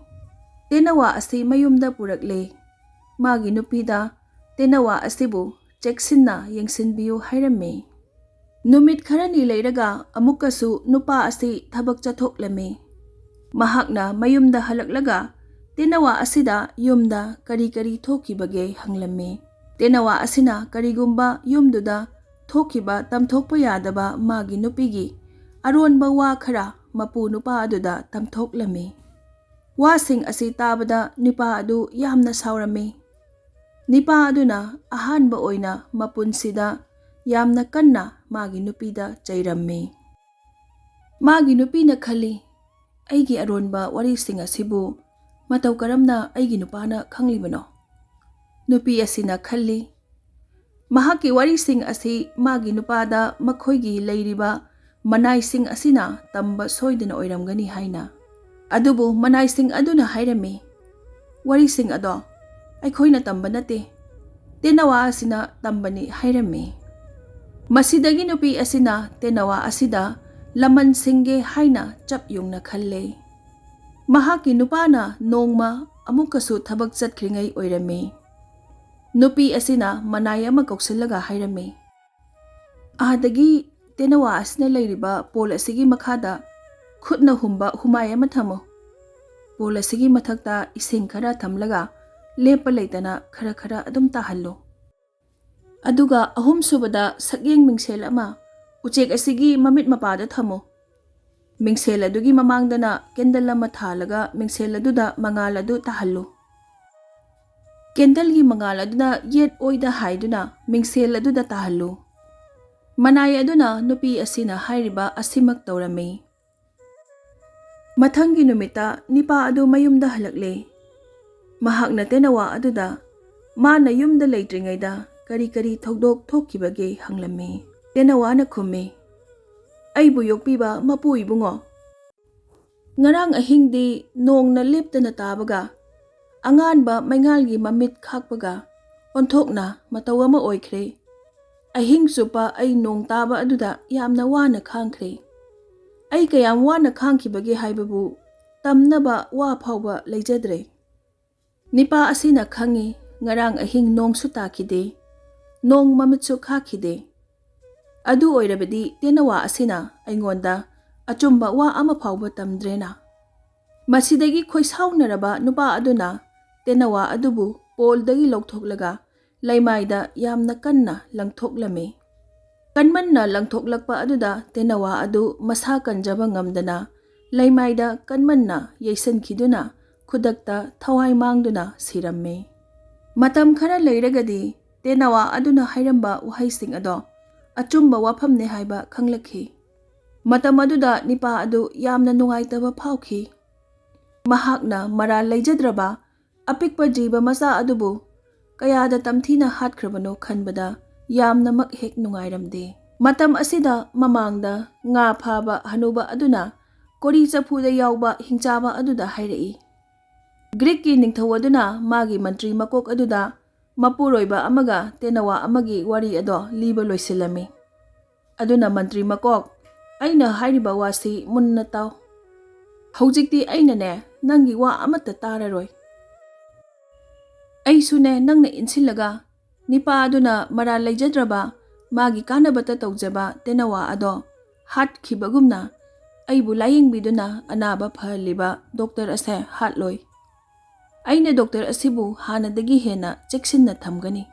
ꯇꯦꯅꯋꯥ ꯑꯁꯤ ꯃꯌꯨꯝꯗ ꯄꯨꯔꯛꯂꯦ꯫ ꯃꯥꯒꯤ ꯅꯨꯄꯤꯗ ꯇꯦꯅꯋꯥ ꯑꯁꯤꯕꯨ ꯆꯦꯛꯁꯤꯟꯅ ꯌꯦꯡꯁꯤꯟꯕꯤꯌꯨ ꯍꯥꯏꯔꯝꯃꯤ꯫ ꯅꯨꯃꯤꯠ ꯈꯔꯅꯤ ꯂꯩꯔꯒ ꯑꯃꯨꯛꯀꯁꯨ ꯅꯨꯄꯥ ꯑꯁꯤ ꯊꯕꯛ ꯆꯠꯊꯣꯛꯂꯝꯃꯤ꯫ ꯃꯍꯥꯛꯅ ꯃꯌꯨꯝꯗ ꯍꯜꯂꯛꯂꯒ ꯇꯦꯅꯋꯥ ꯑꯁꯤꯗ ꯌꯨꯝꯗ ꯀꯔꯤ ꯀꯔꯤ ꯊꯣꯛꯈꯤꯕꯒꯦ ꯍꯪꯂꯝꯃꯤ꯫ ꯇꯦꯅꯋꯥ ꯑꯁꯤꯅ ꯀꯔꯤꯒꯨꯝꯕ ꯌꯨꯝꯗꯨꯗ ꯊꯣꯛꯈꯤꯕ ꯇꯝꯊꯣꯛꯄ ꯌꯥꯗꯕ ꯃꯥꯒꯤ ꯅꯨꯄꯤꯒꯤ ꯑꯔꯣꯟꯕ ꯋꯥ ꯈꯔ ꯃꯄꯨ ꯅꯨꯄꯥ ꯑꯗꯨꯗ ꯇꯝꯊꯣꯛꯂꯝꯃꯤ꯫ ꯋꯥꯁꯤꯡ ꯑꯁꯤ ꯇꯥꯕꯗ ꯅꯨꯄꯥ ꯑꯗꯨ ꯌꯥꯝꯅ ꯁꯥꯎꯔꯝꯃꯤ꯫ ꯅꯨꯄꯥ ꯑꯗꯨꯅ ꯑꯍꯥꯟꯕ ꯑꯣꯏꯅ ꯃꯄꯨꯟꯁꯤꯗ ꯌꯥꯝꯅ ꯀꯟꯅ ꯃꯥꯒꯤ ꯅꯨꯄꯤꯗ ꯆꯩꯔꯝꯃꯤ꯫ ꯃꯥꯒꯤ ꯅꯨꯄꯤꯅ ꯈꯜꯂꯤ, "ꯑꯩꯒꯤ ꯑꯔꯣꯟꯕ ꯋꯥꯔꯤꯁꯤꯡ ꯑꯁꯤꯕꯨ ꯃꯇꯧ ꯀꯔꯝꯅ ꯑꯩꯒꯤ ꯅꯨꯄꯥꯅ ꯈꯪꯂꯤꯕꯅꯣ?" ꯅꯨꯄꯤ ꯑꯁꯤꯅ ꯈꯜꯂꯤ, ꯃꯍꯥꯛꯀꯤ ꯋꯥꯔꯤꯁꯤꯡ ꯑꯁꯤ ꯃꯥꯒꯤ ꯅꯨꯄꯥꯗ ꯃꯈꯣꯏꯒꯤ ꯂꯩꯔꯤꯕ ꯃꯅꯥꯏꯁꯤꯡ ꯑꯁꯤꯅ ꯇꯝꯕ ꯁꯣꯏꯗꯅ ꯑꯣꯏꯔꯝꯒꯅꯤ ꯍꯥꯏꯅ꯫ ꯑꯗꯨꯕꯨ ꯃꯅꯥꯏꯁꯤꯡ ꯑꯗꯨꯅ ꯍꯥꯏꯔꯝꯃꯤ, ꯋꯥꯔꯤꯁꯤꯡ ꯑꯗꯣ ꯑꯩꯈꯣꯏꯅ ꯇꯝꯕ ꯅꯠꯇꯦ, ꯇꯦꯅꯋꯥ ꯑꯁꯤꯅ ꯇꯝꯕꯅꯤ ꯍꯥꯏꯔꯝꯃꯤ꯫ ꯃꯁꯤꯗꯒꯤ ꯅꯨꯄꯤ ꯑꯁꯤꯅ ꯇꯦꯅꯋꯥ ꯑꯁꯤꯗ ꯂꯃꯟ ꯁꯤꯡꯒꯦ ꯍꯥꯏꯅ ꯆꯞ ꯌꯨꯡꯅ ꯈꯜꯂꯦ꯫ ꯃꯍꯥꯛꯀꯤ ꯅꯨꯄꯥꯅ ꯅꯣꯡꯃ ꯑꯃꯨꯛꯀꯁꯨ ꯊꯕꯛ ꯆꯠꯈ꯭ꯔꯤꯉꯩ ꯑꯣꯏꯔꯝꯃꯤ꯫ ꯅꯨꯄꯤ ꯑꯁꯤꯅ ꯃꯅꯥꯏ ꯑꯃ ꯀꯧꯁꯤꯜꯂꯒ ꯍꯥꯏꯔꯝꯃꯤ, "ꯑꯥꯗꯒꯤ ꯇꯦꯅꯋꯥ ꯑꯁꯤꯅ ꯂꯩꯔꯤꯕ ꯄꯣꯜ ꯑꯁꯤꯒꯤ ꯃꯈꯥꯗ ꯈꯨꯠꯅ ꯍꯨꯝꯕ ꯍꯨꯃꯥꯏ ꯑꯃ ꯊꯝꯃꯨ꯫ ꯄꯣꯜ ꯑꯁꯤꯒꯤ ꯃꯊꯛꯇ ꯏꯁꯤꯡ ꯈꯔ ꯊꯝꯂꯒ ꯂꯦꯞꯄ ꯂꯩꯇꯅ ꯈꯔ ꯈꯔ ꯑꯗꯨꯝ ꯇꯥꯍꯜꯂꯨ꯫ ꯑꯗꯨꯒ ꯑꯍꯨꯝꯁꯨꯕꯗ ꯁꯛꯌꯦꯡ ꯃꯤꯡꯁꯦꯜ ꯑꯃ ꯎꯆꯦꯛ ꯑꯁꯤꯒꯤ ꯃꯃꯤꯠ ꯃꯄꯥꯗ ꯊꯝꯃꯨ꯫ ꯃꯤꯡꯁꯦꯜ ꯑꯗꯨꯒꯤ ꯃꯃꯥꯡꯗꯅ ꯀꯦꯟꯗꯜ ꯑꯃ ꯊꯥꯜꯂꯒ ꯃꯤꯡꯁꯦꯜ ꯑꯗꯨꯗ ꯃꯉꯥꯜ ꯑꯗꯨ ꯇꯥꯍꯜꯂꯨ꯫ ꯀꯦꯟꯗꯜꯒꯤ ꯃꯉꯥꯜ ꯑꯗꯨꯅ ꯌꯦꯠ ꯑꯣꯏꯗ ꯍꯥꯏꯗꯨꯅ ꯃꯤꯡꯁꯦꯜ ꯑꯗꯨꯗ ꯇꯥꯍꯜꯂꯨ꯫" ꯃꯅꯥꯏ ꯑꯗꯨꯅ ꯅꯨꯄꯤ ꯑꯁꯤꯅ ꯍꯥꯏꯔꯤꯕ ꯑꯁꯤꯃꯛ ꯇꯧꯔꯝꯃꯤ꯫ ꯃꯊꯪꯒꯤ ꯅꯨꯃꯤꯠꯇ ꯅꯤꯄꯥ ꯑꯗꯨ ꯃꯌꯨꯝꯗ ꯍꯜꯂꯛꯂꯦ꯫ ꯃꯍꯥꯛꯅ ꯇꯦꯅꯋꯥ ꯑꯗꯨꯗ ꯃꯥꯅ ꯌꯨꯝꯗ ꯂꯩꯇ꯭ꯔꯤꯉꯩꯗ ꯀꯔꯤ ꯀꯔꯤ ꯊꯧꯗꯣꯛ ꯊꯣꯛꯈꯤꯕꯒꯦ ꯍꯪꯂꯝꯃꯤ꯫ ꯇꯦꯅꯋꯥꯅ ꯈꯨꯝꯃꯤ, "ꯑꯩꯕꯨ ꯌꯣꯛꯄꯤꯕ ꯃꯄꯨ ꯏꯕꯨꯡꯉꯣ, ꯉꯔꯥꯡ ꯑꯍꯤꯡꯗꯤ ꯅꯣꯡꯅ ꯂꯦꯞꯇꯅ ꯇꯥꯕꯒ ꯑꯉꯥꯟꯕ ꯃꯩꯉꯥꯜꯒꯤ ꯃꯃꯤꯠ ꯈꯥꯛꯄꯒ ꯑꯣꯟꯊꯣꯛꯅ ꯃꯇꯧ ꯑꯃ ꯑꯣꯏꯈ꯭ꯔꯦ꯫ ꯑꯍꯤꯡ ꯆꯨꯞꯄ ꯑꯩ ꯅꯣꯡ ꯇꯥꯕ ꯑꯗꯨꯗ ꯌꯥꯝꯅ ꯋꯥꯅ ꯈꯥꯡꯈ꯭ꯔꯦ꯫ ꯑꯩ ꯀꯌꯥꯝ ꯋꯥꯅ ꯈꯥꯡꯈꯤꯕꯒꯦ ꯍꯥꯏꯕꯕꯨ ꯇꯝꯅꯕ ꯋꯥ ꯐꯥꯎꯕ ꯂꯩꯖꯗ꯭ꯔꯦ꯫ ꯅꯤꯄꯥ ꯑꯁꯤꯅ ꯈꯪꯉꯤ, ꯉꯔꯥꯡ ꯑꯍꯤꯡ ꯅꯣꯡꯁꯨ ꯇꯥꯈꯤꯗꯦ, ꯅꯣꯡ ꯃꯃꯤꯠꯁꯨ ꯈꯥꯛꯈꯤꯗꯦ꯫ ꯑꯗꯨ ꯑꯣꯏꯔꯕꯗꯤ ꯇꯦꯅꯋꯥ ꯑꯁꯤꯅ ꯑꯩꯉꯣꯟꯗ ꯑꯆꯨꯝꯕ ꯋꯥ ꯑꯃ ꯐꯥꯎꯕ ꯇꯝꯗ꯭ꯔꯦꯅ꯫" ꯃꯁꯤꯗꯒꯤ ꯈꯣꯏꯁꯥꯎꯅꯔꯕ ꯅꯨꯄꯥ ꯑꯗꯨꯅ ꯇꯦꯅꯋꯥ ꯑꯗꯨꯕꯨ ꯄꯣꯜꯗꯒꯤ ꯂꯧꯊꯣꯛꯂꯒ ꯂꯩꯃꯥꯏꯗ ꯌꯥꯝꯅ ꯀꯟꯅ ꯂꯪꯊꯣꯛꯂꯝꯃꯤ꯫ ꯀꯟꯃꯟꯅ ꯂꯪꯊꯣꯛꯂꯛꯄ ꯑꯗꯨꯗ ꯇꯦꯅꯋꯥ ꯑꯗꯨ ꯃꯁꯥ ꯀꯟꯖꯕ ꯉꯝꯗꯅ ꯂꯩꯃꯥꯏꯗ ꯀꯟꯃꯟꯅ ꯌꯩꯁꯟꯈꯤꯗꯨꯅ ꯈꯨꯗꯛꯇ ꯊꯋꯥꯏ ꯃꯥꯡꯗꯨꯅ ꯁꯤꯔꯝꯃꯤ꯫ ꯃꯇꯝ ꯈꯔ ꯂꯩꯔꯒꯗꯤ ꯇꯦꯅꯋꯥ ꯑꯗꯨꯅ ꯍꯥꯏꯔꯝꯕ ꯋꯥꯍꯩꯁꯤꯡ ꯑꯗꯣ ꯑꯆꯨꯝꯕ ꯋꯥꯐꯝꯅꯦ ꯍꯥꯏꯕ ꯈꯪꯂꯛꯈꯤ꯫ ꯃꯇꯝ ꯑꯗꯨꯗ ꯅꯤꯄꯥ ꯑꯗꯨ ꯌꯥꯝꯅ ꯅꯨꯡꯉꯥꯏꯇꯕ ꯐꯥꯎꯈꯤ꯫ ꯃꯍꯥꯛꯅ ꯃꯔꯥꯜ ꯂꯩꯖꯗ꯭ꯔꯕ ꯑꯄꯤꯛꯄ ꯖꯤꯕ ꯃꯆꯥ ꯑꯗꯨꯕꯨ ꯀꯌꯥꯗ ꯇꯝꯊꯤꯅ ꯍꯥꯠꯈ꯭ꯔꯕꯅꯣ ꯈꯟꯕꯗ ꯌꯥꯝꯅꯃꯛ ꯍꯦꯛ ꯅꯨꯡꯉꯥꯏꯔꯝꯗꯦ꯫ ꯃꯇꯝ ꯑꯁꯤꯗ ꯃꯃꯥꯡꯗ ꯉꯥ ꯐꯥꯕ ꯍꯅꯨꯕ ꯑꯗꯨꯅ ꯀꯣꯔꯤ ꯆꯐꯨꯗ ꯌꯥꯎꯕ ꯍꯤꯡꯆꯥꯕ ꯑꯗꯨꯗ ꯍꯥꯏꯔꯛꯏ, ꯒ꯭ꯔꯤꯛꯀꯤ ꯅꯤꯡꯊꯧ ꯑꯗꯨꯅ ꯃꯥꯒꯤ ꯃꯟꯇ꯭ꯔꯤ ꯃꯀꯣꯛ ꯑꯗꯨꯗ ꯃꯄꯨꯔꯣꯏꯕ ꯑꯃꯒ ꯇꯦꯅꯋꯥ ꯑꯃꯒꯤ ꯋꯥꯔꯤ ꯑꯗꯣ ꯂꯤꯕ ꯂꯣꯏꯁꯤꯜꯂꯝꯃꯤ꯫ ꯑꯗꯨꯅ, "ꯃꯟꯇ꯭ꯔꯤ ꯃꯀꯣꯛ, ꯑꯩꯅ ꯍꯥꯏꯔꯤꯕ ꯋꯥꯁꯤ ꯃꯨꯟꯅ ꯇꯥꯎ꯫ ꯍꯧꯖꯤꯛꯇꯤ ꯑꯩꯅꯅꯦ, ꯅꯪꯒꯤ ꯋꯥ ꯑꯃꯠꯇ ꯇꯥꯔꯔꯣꯏ꯫ ꯑꯩꯁꯨꯅꯦ, ꯅꯪꯅ ꯏꯟꯁꯤꯜꯂꯒ ꯅꯤꯄꯥ ꯑꯗꯨꯅ ꯃꯔꯥꯜ ꯂꯩꯖꯗ꯭ꯔꯕ, ꯃꯥꯒꯤ ꯀꯥꯟꯅꯕꯇ ꯇꯧꯖꯕ ꯇꯦꯅꯋꯥ ꯑꯗꯣ ꯍꯥꯠꯈꯤꯕꯒꯨꯝꯅ, ꯑꯩꯕꯨ ꯂꯥꯌꯦꯡꯕꯤꯗꯨꯅ ꯑꯅꯥꯕ ꯐꯍꯜꯂꯤꯕ ꯗꯣꯛꯇꯔ ꯑꯁꯦ ꯍꯥꯠꯂꯣꯏ꯫ ꯑꯩꯅ ꯗꯣꯛꯇꯔ ꯑꯁꯤꯕꯨ ꯍꯥꯟꯅꯗꯒꯤ ꯍꯦꯟꯅ ꯆꯦꯛꯁꯤꯟꯅ ꯊꯝꯒꯅꯤ꯫"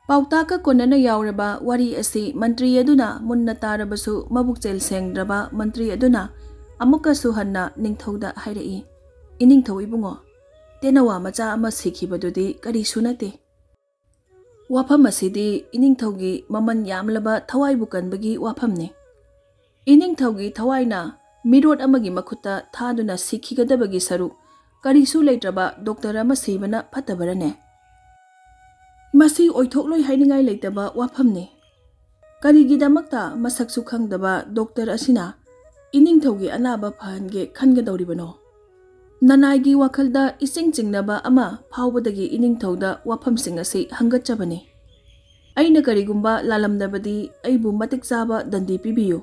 ꯄꯥꯎꯇꯥꯛꯀ ꯀꯣꯟꯅꯅ ꯌꯥꯎꯔꯕ ꯋꯥꯔꯤ ꯑꯁꯤ ꯃꯟꯇ꯭ꯔꯤ ꯑꯗꯨꯅ ꯃꯨꯟꯅ ꯇꯥꯔꯕꯁꯨ ꯃꯕꯨꯛꯆꯦꯜ ꯁꯦꯡꯗ꯭ꯔꯕ ꯃꯟꯇ꯭ꯔꯤ ꯑꯗꯨꯅ ꯑꯃꯨꯛꯀꯁꯨ ꯍꯟꯅ ꯅꯤꯡꯊꯧꯗ ꯍꯥꯏꯔꯛꯏ, "ꯏꯅꯤꯡꯊꯧ ꯏꯕꯨꯡꯉꯣ, ꯇꯦꯅꯋꯥ ꯃꯆꯥ ꯑꯃ ꯁꯤꯈꯤꯕꯗꯨꯗꯤ ꯀꯔꯤꯁꯨ ꯅꯠꯇꯦ꯫ ꯋꯥꯐꯝ ꯑꯁꯤꯗꯤ ꯏꯅꯤꯡꯊꯧꯒꯤ ꯃꯃꯜ ꯌꯥꯝꯂꯕ ꯊꯋꯥꯏꯕꯨ ꯀꯟꯕꯒꯤ ꯋꯥꯐꯝꯅꯤ꯫ ꯏꯅꯤꯡꯊꯧꯒꯤ ꯊꯋꯥꯏꯅ ꯃꯤꯔꯣꯠ ꯑꯃꯒꯤ ꯃꯈꯨꯠꯇ ꯊꯥꯗꯨꯅ ꯁꯤꯈꯤꯒꯗꯕꯒꯤ ꯁꯔꯨꯛ ꯀꯔꯤꯁꯨ ꯂꯩꯇ꯭ꯔꯕ ꯗꯣꯛꯇꯔ ꯑꯃ ꯁꯤꯕꯅ ꯐꯠꯇꯕꯔꯅꯦ? ꯃꯁꯤ ꯑꯣꯏꯊꯣꯛꯂꯣꯏ ꯍꯥꯏꯅꯤꯡꯉꯥꯏ ꯂꯩꯇꯕ ꯋꯥꯐꯝꯅꯤ꯫ ꯀꯔꯤꯒꯤꯗꯃꯛꯇ ꯃꯁꯛꯁꯨ ꯈꯪꯗꯕ ꯗꯣꯛꯇꯔ ꯑꯁꯤꯅ ꯏꯅꯤꯡꯊꯧꯒꯤ ꯑꯅꯥꯕ ꯐꯍꯟꯒꯦ ꯈꯟꯒꯗꯧꯔꯤꯕꯅꯣ? ꯅꯅꯥꯏꯒꯤ ꯋꯥꯈꯜꯗ ꯏꯆꯤꯡ ꯆꯤꯡꯅꯕ ꯑꯃ ꯐꯥꯎꯕꯗꯒꯤ ꯏꯅꯤꯡꯊꯧꯗ ꯋꯥꯐꯝꯁꯤꯡ ꯑꯁꯤ ꯍꯪꯒꯠꯆꯕꯅꯤ꯫ ꯑꯩꯅ ꯀꯔꯤꯒꯨꯝꯕ ꯂꯥꯜꯂꯝꯂꯕꯗꯤ ꯑꯩꯕꯨ ꯃꯇꯤꯛ ꯆꯥꯕ ꯗꯟꯗꯤ ꯄꯤꯕꯤꯌꯨ꯫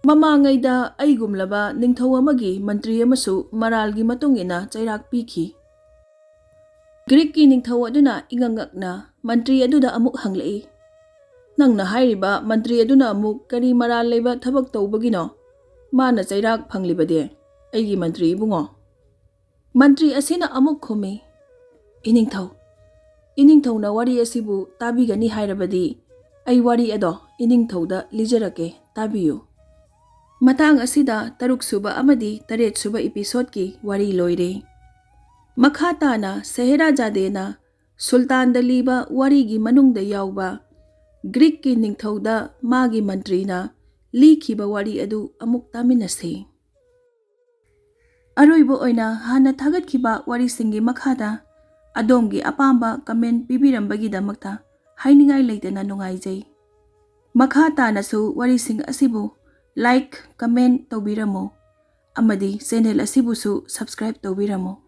ꯃꯃꯥꯡꯉꯩꯗ ꯑꯩꯒꯨꯝꯂꯕ ꯅꯤꯡꯊꯧ ꯑꯃꯒꯤ ꯃꯟꯇ꯭ꯔꯤ ꯑꯃꯁꯨ ꯃꯔꯥꯜꯒꯤ ꯃꯇꯨꯡ ꯏꯟꯅ ꯆꯩꯔꯥꯛ ꯄꯤꯈꯤ꯫" ꯒ꯭ꯔꯤꯛꯀꯤ ꯅꯤꯡꯊꯧ ꯑꯗꯨꯅ ꯏꯉꯛ ꯉꯛꯅ ꯃꯟꯇ꯭ꯔꯤ ꯑꯗꯨꯗ ꯑꯃꯨꯛ ꯍꯪꯂꯛꯏ, "ꯅꯪꯅ ꯍꯥꯏꯔꯤꯕ ꯃꯟꯇ꯭ꯔꯤ ꯑꯗꯨꯅ ꯑꯃꯨꯛ ꯀꯔꯤ ꯃꯔꯥꯜ ꯂꯩꯕ ꯊꯕꯛ ꯇꯧꯕꯒꯤꯅꯣ ꯃꯥꯅ ꯆꯩꯔꯥꯛ ꯐꯪꯂꯤꯕꯗꯤ, ꯑꯩꯒꯤ ꯃꯟꯇ꯭ꯔꯤ ꯏꯕꯨꯡꯉꯣ?" ꯃꯟꯇ꯭ꯔꯤ ꯑꯁꯤꯅ ꯑꯃꯨꯛ ꯈꯨꯝꯃꯤ, "ꯏꯅꯤꯡꯊꯧ, ꯏꯅꯤꯡꯊꯧꯅ ꯋꯥꯔꯤ ꯑꯁꯤꯕꯨ ꯇꯥꯕꯤꯒꯅꯤ ꯍꯥꯏꯔꯕꯗꯤ ꯑꯩ ꯋꯥꯔꯤ ꯑꯗꯣ ꯏꯅꯤꯡꯊꯧꯗ ꯂꯤꯖꯔꯛꯀꯦ, ꯇꯥꯕꯤꯌꯨ꯫" ꯃꯇꯥꯡ ꯑꯁꯤꯗ ꯇꯔꯨꯛ ꯁꯨꯕ ꯑꯃꯗꯤ ꯇꯔꯦꯠ ꯁꯨꯕ ꯏꯄꯤꯁꯣꯗꯀꯤ ꯋꯥꯔꯤ ꯂꯣꯏꯔꯦ꯫ ꯃꯈꯥ ꯇꯥꯅ ꯁꯦꯍꯦꯔꯥꯖꯥꯗꯦꯅ ꯁꯨꯜꯇꯥꯟꯗ ꯂꯤꯕ ꯋꯥꯔꯤꯒꯤ ꯃꯅꯨꯡꯗ ꯌꯥꯎꯕ ꯒ꯭ꯔꯤꯛꯀꯤ ꯅꯤꯡꯊꯧꯗ ꯃꯥꯒꯤ ꯃꯟꯇ꯭ꯔꯤꯅ ꯂꯤꯈꯤꯕ ꯋꯥꯔꯤ ꯑꯗꯨ ꯑꯃꯨꯛ ꯇꯥꯃꯤꯟꯅꯁꯤ꯫ ꯑꯔꯣꯏꯕ ꯑꯣꯏꯅ, ꯍꯥꯟꯅ ꯊꯥꯒꯠꯈꯤꯕ ꯋꯥꯔꯤꯁꯤꯡꯒꯤ ꯃꯈꯥꯗ ꯑꯗꯣꯝꯒꯤ ꯑꯄꯥꯝꯕ ꯀꯃꯦꯟ ꯄꯤꯕꯤꯔꯝꯕꯒꯤꯗꯃꯛꯇ ꯍꯥꯏꯅꯤꯡꯉꯥꯏ ꯂꯩꯇꯅ ꯅꯨꯡꯉꯥꯏꯖꯩ꯫ ꯃꯈꯥ ꯇꯥꯅꯁꯨ ꯋꯥꯔꯤꯁꯤꯡ ꯑꯁꯤꯕꯨ ꯂꯥꯏꯛ, ꯀꯃꯦꯟ ꯇꯧꯕꯤꯔꯝꯃꯨ ꯑꯃꯗꯤ ꯆꯦꯅꯦꯜ ꯑꯁꯤꯕꯨꯁꯨ ꯁꯕꯁꯀ꯭ꯔꯥꯏꯕ ꯇꯧꯕꯤꯔꯝꯃꯨ꯫